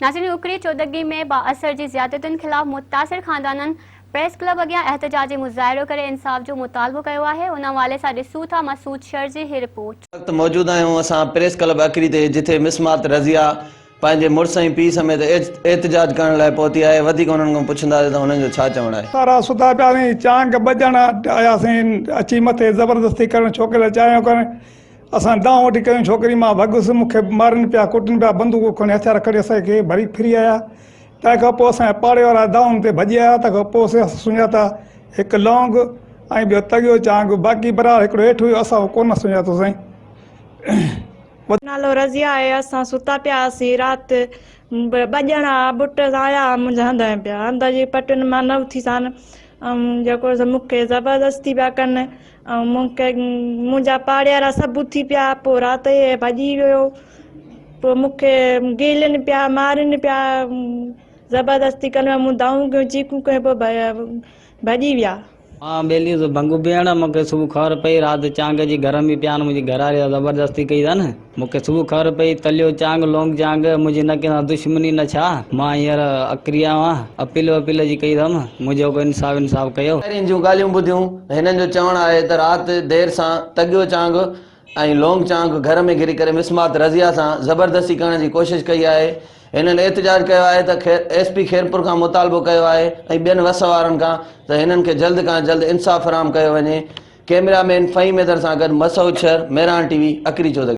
ناظرين اڪري چودڳي ۾ بااثر جي زيادتين خلاف متاثر خاندانن پريس ڪلب اڳيان احتجاجي مظاهرو ڪري انصاف جو مطالبو ڪيو آهي ان حوالي سان ڏسون ٿا مسعود شر جي هي رپورٽ. وقت موجود آهيون اسان پريس ڪلب اڪري تي جٿي مسمات رضيه پنهنجي مڙس ۽ پيء سميت احتجاج ڪرڻ لاء پهتي آهي وڌيڪ انهن کان پڇنداسين ته هنن جو ڇا چوڻ آهي. سارا ستا پياسين چانگ ٻه ڄڻا آياسين اچي مٿي زبردستي ڪرڻ ڇوڪري لاء چانهه ڪرڻ اسان دانهون وٺي ڪيون ڇوڪري مان ڀڳس مون کي مارين پيا ڪٽن پيا بندوقون کڻي هٿيار کڻي اسان کي ڀري ڦري آيا تنهن کان پوء اسان جا پاڙي وارا دانهن تي ڀڄي آيا تنهن کان پوء اسان سڃاتا هڪ لونگ ۽ ٻيو تڳيو چانگ باقي برار هڪڙو هيٺ هيو اسان اهو ڪونه سڃاتو سائين. نالو رضيه آهي اسان ستا پيا هئاسين رات ٻه ڄڻا ٻٽ آيا منهنجي هنڌ ۾ پيا هنڌ جي پٽن مان نه اٿيسان ۽ جيڪو سو مون کي زبردستي پيا ڪن ۽ مون کي منهنجا پاڙيارا سڀ اٿي پيا پوء رات ئي ڀڄي ويو پوء مون کي گيلين پيا مارين پيا زبردستي ڪن پيا مون دانهون ڪيون چيخون ڪيون پوء ڀڄي ويا. مان ٻيلي جو ڀنگ پيئڻ مون کي صبح خبر پئي رات چانگ جي گهر ۾ پيا آهن منهنجي گهر واري سان زبردستي ڪئي اٿن مون کي صبح خبر پئي تليو چانگ لونگ چانگ منهنجي نه ڪنهن سان دشمني نه ڇا مان هينئر اڪري آيو آهيان اپيل وپيل جي ڪئي اٿم منهنجو ڪو انصاف انصاف ڪيو. شهرين جون ڳالهيون ٻڌيون هنن جو چوڻ آهي ته رات دير سان تڳيو چانگ ۽ لونگ چانگ گهر ۾ گهري ڪري مسمات رضيه سان زبردستي ڪرڻ جي ڪوشش ڪئي آهي. هنن احتجاج ڪيو آهي ته ايس پي خيرپور کان مطالبو ڪيو آهي ۽ ٻين وس وارن کان ته هنن کي جلد کان جلد انصاف فراهم ڪيو وڃي. ڪئميرا مين فهيم حيدر سان گڏ مسعود شر، مهراڻ ٽي وي، اڪري چوڌري.